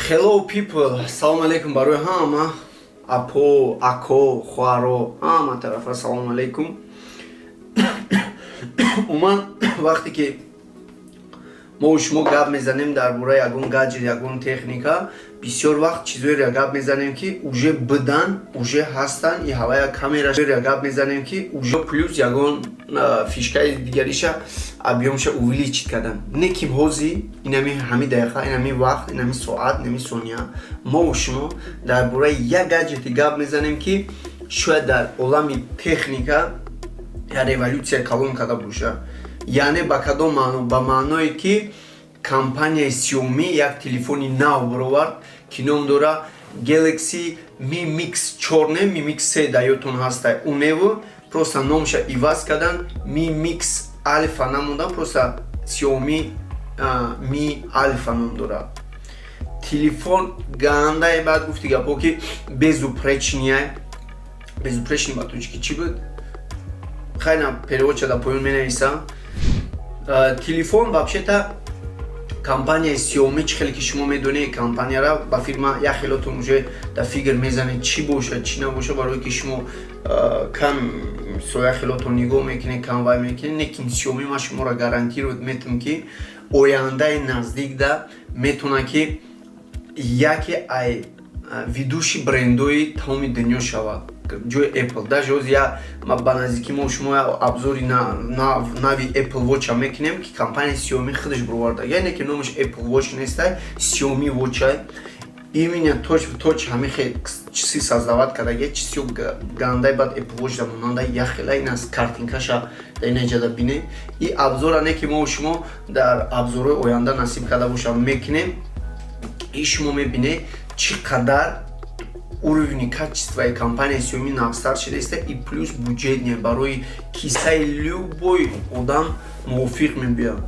Hello people, салом алейкум барои ҳама апо, ако, хоҳаро, ҳама тарафа салом алейкум. Умуман, вақте ки мо шумо гап мезанем дар бораи ягон гаджет, ягон техника, бисёр вақт чизоеро гап мезанем, ки уже будан, уже ҳастанд, и ҳавая камера гап мезанем, ки уже плюс ягон фишкаи дигариша, объёмша увеличить кардан. Не ки ҳози инами ҳами дақиқа, инами вақт, инами соат, инами сония мо шумо дар бораи як гаджети гап мезанем, ки шояд дар олами техника я революция калон карда боша. Яъне ба кадом маъно? Ба маъное, ки компанияи Xiaomi як телефони нав баровард, ки ном дора Galaxy Mi Mix 4, не Mi Mix 3 да ёдтон ҳаста, уневу просто номша иваз кардан, Mi Mix Alpha намондан, просто Xiaomi Mi Alpha ном дорад. Телефон гандае, баъд гуфти гапо, ки безупречный. Безупречный ба тоҷикӣ чӣ буд? Хайна, переводча дар поён менависам. Телефон вообще-то компанияи Xiaomi, чӣ хеле ки шумо медонед компанияра, ба фирма як хелотон уже дар фикр мезанед, чӣ бошад, чӣ набошад, барое ки шумо кам соя хелотон нигоҳ мекунед, кам вай мекунед. Лекин Xiaomi ман шуморо гарантировать метавам, ки ояндаи наздикда метавонад, ки яке ай ведущий брендои тамоми дунё шавад, ҷои Apple. Даже ҳози я ба наздикӣ мо шумо обзори нави Apple Watch мекунем, ки компания Xiaomi худаш бироварда, яъне ки номаш Apple Watch нестай, Xiaomi Watch именно точь в точь ҳамин хел чизи создавать кардаги, чизи гандаи баъд Apple Watch да монанда як хела ин аз картинкаша дар ин ҷада бинед. И обзора не ки мо шумо дар обзорҳои оянда насиб карда бошам мекунем, и шумо мебинед, чӣ қадар уровни качествои компанияи Xiaomi нағзтар шудааста и плюс бюджетный, барои кисаи любой одам мувофиқ мебиёд.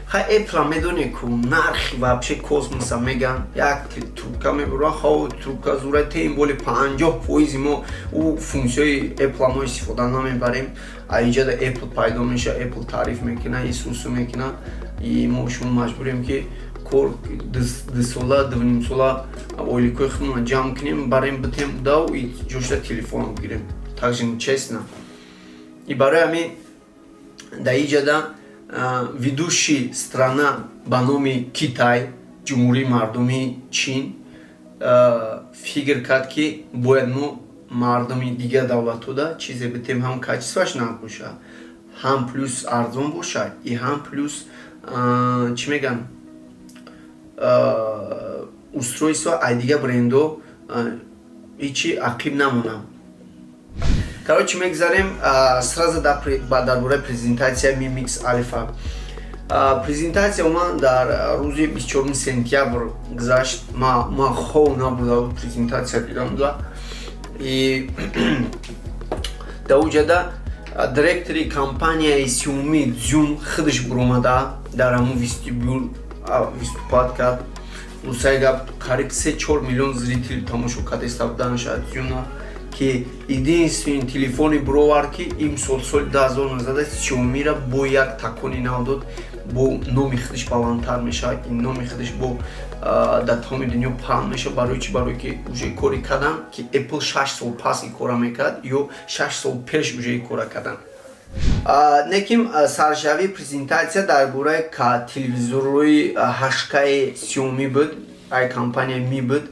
Хай, Apple медонед ку нархи вообще космоса меган, як трубка мебуран, хо трубка зура, тем более 50 фоизи мо ӯ функсияи Apple мо истифода намебарем. А иҷода Apple пайдо меша, Apple таъриф мекуна, исусу мекуна, и мо шумо маҷбурем, ки кор 2 сола, 2,5 сола ойликои худмона ҷамъ кунем, барем, битем дав и ҷошта телефон бигирем. Так же нечестно. И барои ҳамин дар иҷода ведущий страна ба номи Китай, Ҷумҳурии Мардумии Чин, фикр кард, ки бояд мо мардуми дигар давлатҳода чизе битем, ҳам качествоаш набоша, ҳам плюс арзон боша и ҳам плюс, чӣ мегӯянд, устройство ай дигар брендо ҳичи ақиб намонам. Короче, мегзарем сразу дар бораи презентатсия Mi Mix Alpha. Презентатсия уман дар рӯзи 24 сентябр гузашт. Ма хов набуда, презентатсия дидам буда, и дар уҷада директори компанияи Xiaomi Цзюн худаш буромада, дар ҳамун вестибюл выступать кард. Русаи гап, қариб 3-4 миллион зритель тамошо кардаиста будан шояд Цзюна, ки единственный телефони бировард, ки имсол, соли 2019, Xiaomi-ра бо як такони нав дод, бо номи худаш баландтар мешавад, ин номи худаш бо дар тамоми дунё паҳн мешавад. Барои чӣ? Барое ки уже коре кардам, ки Apple 6 сол пас ин кора мекард ё 6 сол пеш уже ин кора кардам. Неким саршавии презентатсия дар бораи телевизорҳои 8K Xiaomi буд, ай компания Mi буд,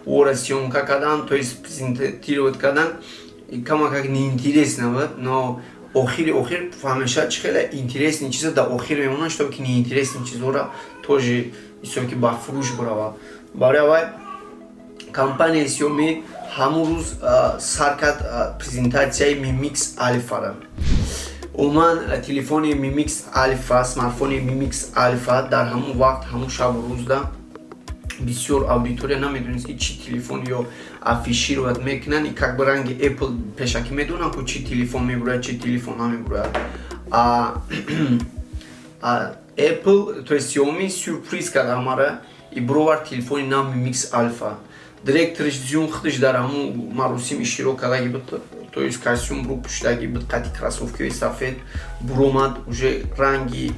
ора съёмка кардан, то есть презентировать кардан, кама как неинтересно буд, но охири охир фаҳмиша, чӣ хеле интересный чизо дар охир мемонанд, чтобы ки неинтересный чизҳоро тоже ҳисоб ки ба фурӯш биравад. Барои аввал компанияи Xiaomi ҳамун рӯз сар кард презентатсияи Mi Mix Alpha-ра. Умуман, телефони Mi Mix Alpha, смартфони Mi Mix Alpha дар ҳамун вақт, ҳамун шабу рӯзда бисёр аудитория намедонист, ки чӣ телефон ё афишировать мекунанд, и как бы ранги Apple пешакӣ медонанд ку, чӣ телефон мебурояд, чӣ телефон намебурояд. Apple, то есть Xiaomi, сюрприз кард ҳамара и бировард телефони нав Mi Mix Alpha. Директориш Цзюн худаш дар ҳамун маросим иштирок кардаги буд, то есть костюм рӯ пӯшидаги буд, қати кроссовкиҳои сафед буромад, уже ранги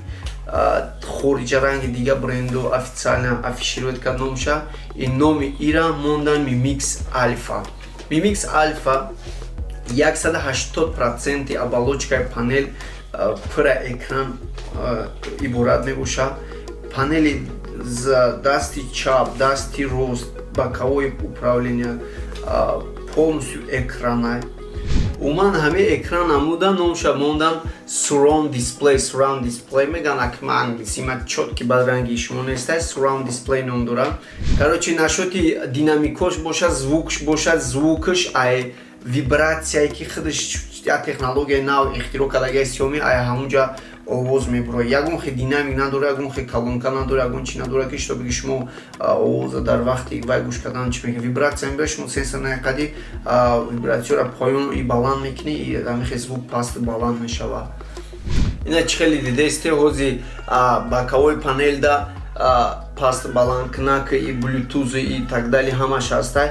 Хориҷа ранги дига бренду официально афишировать кард номша. И номи ира мондан Mi Mix Alpha. Mi Mix Alpha 180% оболочкаи панел пура экран иборат мебошад. Панели дасти чап, дасти рост, боковое управление полностью экрана. Умуман, ҳамаи экран намуда номша мондан surround display. Surround display меган, акма англиси ма чёткий ба ранги шумо нестай. Surround display ном дорад. Короче, насчёти динамикош бошад, звукш бошад, звукш ай вибратсияе, ки худаш як технологияи нав ихтироъ кардагиа Xiaomi, ай ҳамунҷа овоз мебурояд. Ягон хе динамик надора, ягон хе колонка надора, ягон чи надора, ки чтобы ки шумо овоза дар вақти вай гӯш кардан чи мекунед. Вибратсия мебояд, шумо сенсор нақади вибратсияро поён и баланд мекунӣ, и ҳамин звук пасту баланд мешавад. Ина чӣ хеле дидаисте, ҳози боковой панелда паст баландкунак и блютуз и так далее ҳамаш ҳастай.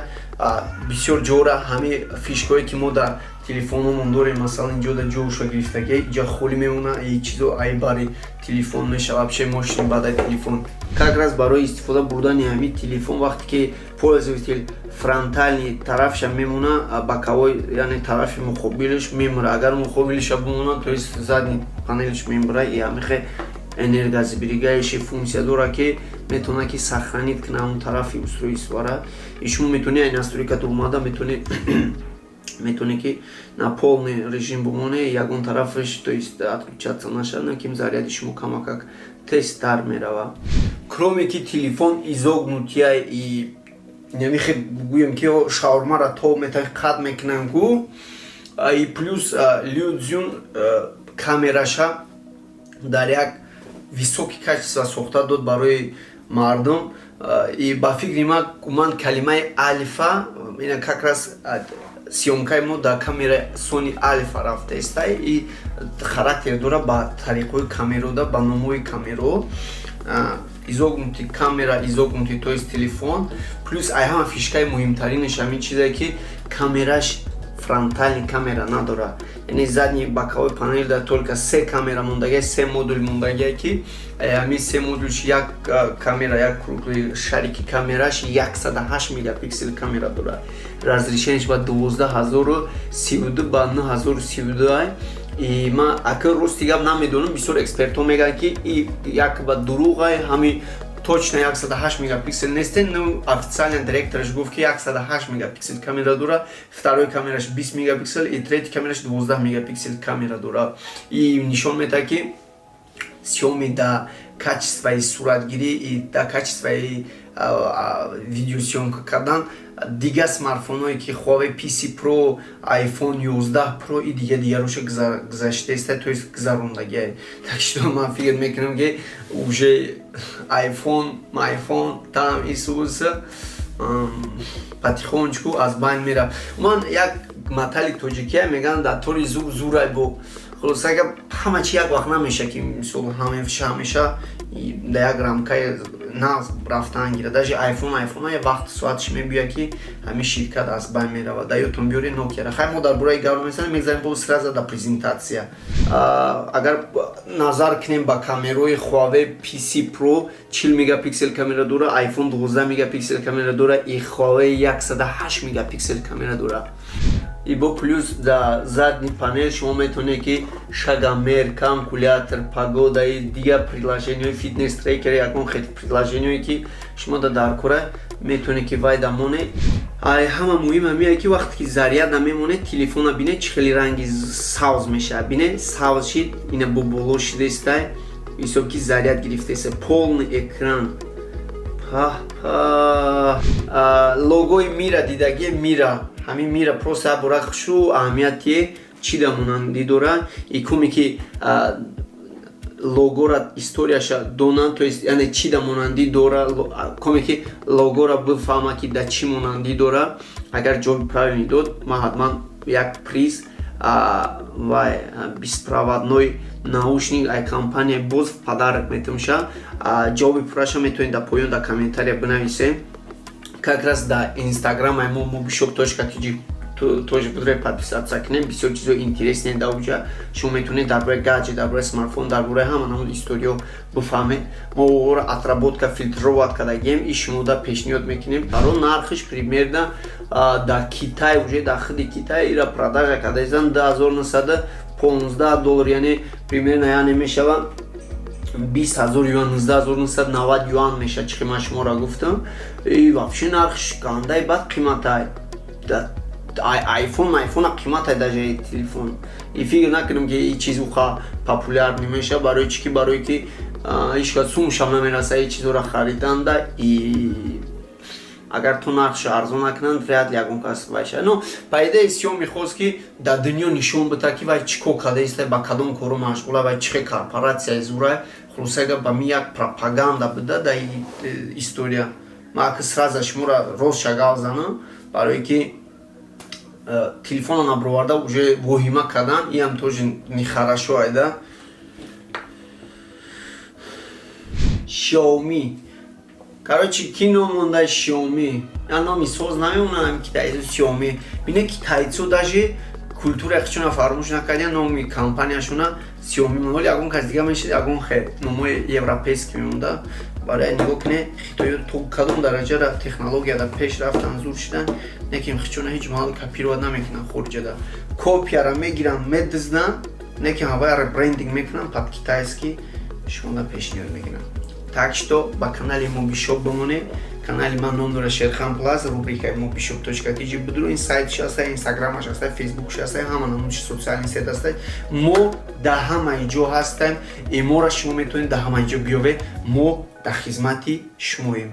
Бисёр ҷора ҳамаи фишкое, ки мо дар телефономон дорем, масалан, инҷо да ҷоша гирифтаги, иҷа холӣ мемона и чизо ай бари телефон мешава, вообще мошини баъдаи телефон. Как раз барои истифода бурдани ҳамин телефон, вақте ки пользователь фронтальный тарафша мемона, боковой, яъне тарафи муқобилаш мемура. Агар муқобилиша бимона, то есть задний панелш мемура. И ҳамихе энергосберегающий функсия дора, ки метавона ки сохранить кунад ҳамон тарафи устройствора. И шумо метавонед ай настройката омада метавонӣ ки на полный режим бимоне, ягон тарафаш, то есть, отключаться нашавад, ким заряди шумо камакак тезтар мерава. Кроме ки телефон изогнутый и намихе гӯем, ки шаурмара то мета қад мекунам ку, и плюс Лю Цзюн камераша дар як высокий качество сохта дод барои мардум. И ба фикри ман, уман калимаи альфа ина как раз съёмкаи мо дар камераи Sony Alpha рафтаиста и характер дора ба тариқҳои камерода, ба номҳои камеро. Изогнутый камера, изогнутый, то есть телефон. Плюс ай ҳама фишкаи муҳимтаринаш ҳамин чизе, ки камераш фронтальный камера надорад, яъне задний боковой панел да только се камера мондагия, се модул мондагия, ки ҳамин се модулш як камера, як круглый шарики камераш 108 мегапиксел камера дорад. Разрешениеш ба 12032 ба 9032 ай. И ман ака рости гап намедонам, бисёр экспертҳо мегӯянд, ки и як ба дурӯғай, ҳамин точно 108 мегапиксел несте. Ну, официально директораш гуфт, ки 108 мегапиксел камера дора, второй камераш 20 мегапиксел и третий камераш 12 мегапиксел камера дора. И нишон медиҳад, ки Xiaomi да качествои суратгирӣ и да качествои видеосъёмка кардан дигар смартфонҳое, ки Huawei P30 Pro, iPhone 11 Pro и дига дигароша гузаштаиста, то есть гузарондагиа. Так что ман фикр мекунам, ки уже iPhone, iPhone там исус потихонечку аз байн мера. Ман як матали тоҷикия мегӯям: дар тори зур зурай бо. Хулоса, ҳама чи як вақт намеша, ки мисол ҳамеша ҳамеша дар як рамкаи нағз рафтан гирад. Даже айфон, айфон як вақт соатш мебиёяд, ки ҳамин ширкат аз байн меравад. Дар ёдтон биёре Нокияра. Хай, мо дар бораи гап мезанем, мегзарем бо сразу да презентатсия. Агар назар кунем ба камерои Huawei P30 Pro, 40 мегапиксел камера дора, iPhone 12 мегапиксел камера дора и Huawei 108 мегапиксел камера дора. И бо плюс да задний панел шумо метавонед, ки шагомер, калькулятор, погода и дигар приложениҳои, фитнес трекер, ягон хел приложениҳое, ки шумо да даркора, метавонед, ки вай дамоне. Ай ҳама муҳим ҳамие, ки вақте ки заряд намемонед, телефона бинед, чӣ хеле ранги савз мешавад. Бинед, савз шид, ина бо боло шидаистай, ҳисоб ки заряд гирифтаиста, полный экран. Пах пах, логои мира дидагие, мира, ҳамин мира просто бора хушу аҳамияти чӣ да монандӣ дора. И куме ки логора историяша донанд, то есть, яъне чӣ да монандӣ дора, коме ки логора бифаҳма, ки да чӣ монандӣ дора, агар ҷавоби правильный дод, ман ҳатман як приз ва беспроводной наушник ай компания боз подарок метумша. Ҷавоби пурраша метавонед дар поён дар комментария бинависем. Как раз дар инстаграм ай мо mobishop tj. Тоже будре подписаться кунем. Бисёр чизо интересные да уҷа. Шумо метавонед дар бораи гаджет, дар бораи смартфон, дар бораи ҳама намуд историё бифаҳмед. Мо ора отработка, фильтровать кардагием и шумода пешниҳод мекунем. Баро нархиш примерно дар Китай, уже дар худи Китай ира продажа кардаизан 2915 доллар, яъне примерно, яъне мешава 20 000 юан, 19 990 юан меша. Чихи ман шуморо гуфтам, и вообще нархш гандаи бад қиматай. Айфон, айфона қиматай даже телефон. И фикр накунем, ки и чиз уқа популярный меша. Барои чӣ ки, барое ки ҳеч сумшам намераса и чизора хариданда. И агар ту нархшо арзон накунанд, вряд ли ягон кас вайша. Но по идее Сиоми хост, ки дар дунё нишон бита, ки вай чӣ кор карда иста, ба кадом коро машғула, вай чӣ хел корпоратсияи зурай. Хулоса, ба ми як пропаганда буда дар история. Ман ака сразу шуморо рост шагал занам, барое ки телефона наброварда уже воҳима кардан, иам тоже нехорошо айда. Xiaomi, короче, ки ном монда Xiaomi? Я номи соз намемонам, китайцо Xiaomi. Бине, китайцо даже культура хичона фаромӯш накардия, номи компанияшона Xiaomi. Ҳоли ягон кас дига мешид, ягон хе номои европейский мемонда. Барои нигоҳ куне, хитоё то кадом дараҷара технологияда пеш рафтан, зур шидан, неким хичона ҳеҷ маҳал копировать намекунан. Хориҷада копияра мегиранд, медизнанд, неким ҳавая ребрендинг мекунанд под китайский, шумода пешниҳод мекунанд. Так что ба канали Мобишоп бимонед. Канали ман ном дора Шерхан Плас, рубрикаи Мобишоп точка тж будро. Ин сайтш ҳаста, инстаграмаш ҳаста, фейсбукш ҳаста, ҳама намудши социальный сеть ҳаста. Мо дар ҳамаи ҷо ҳастем и моро шумо метавонед дар ҳамаи ҷо биёвед. Мо дар хизмати шумоем.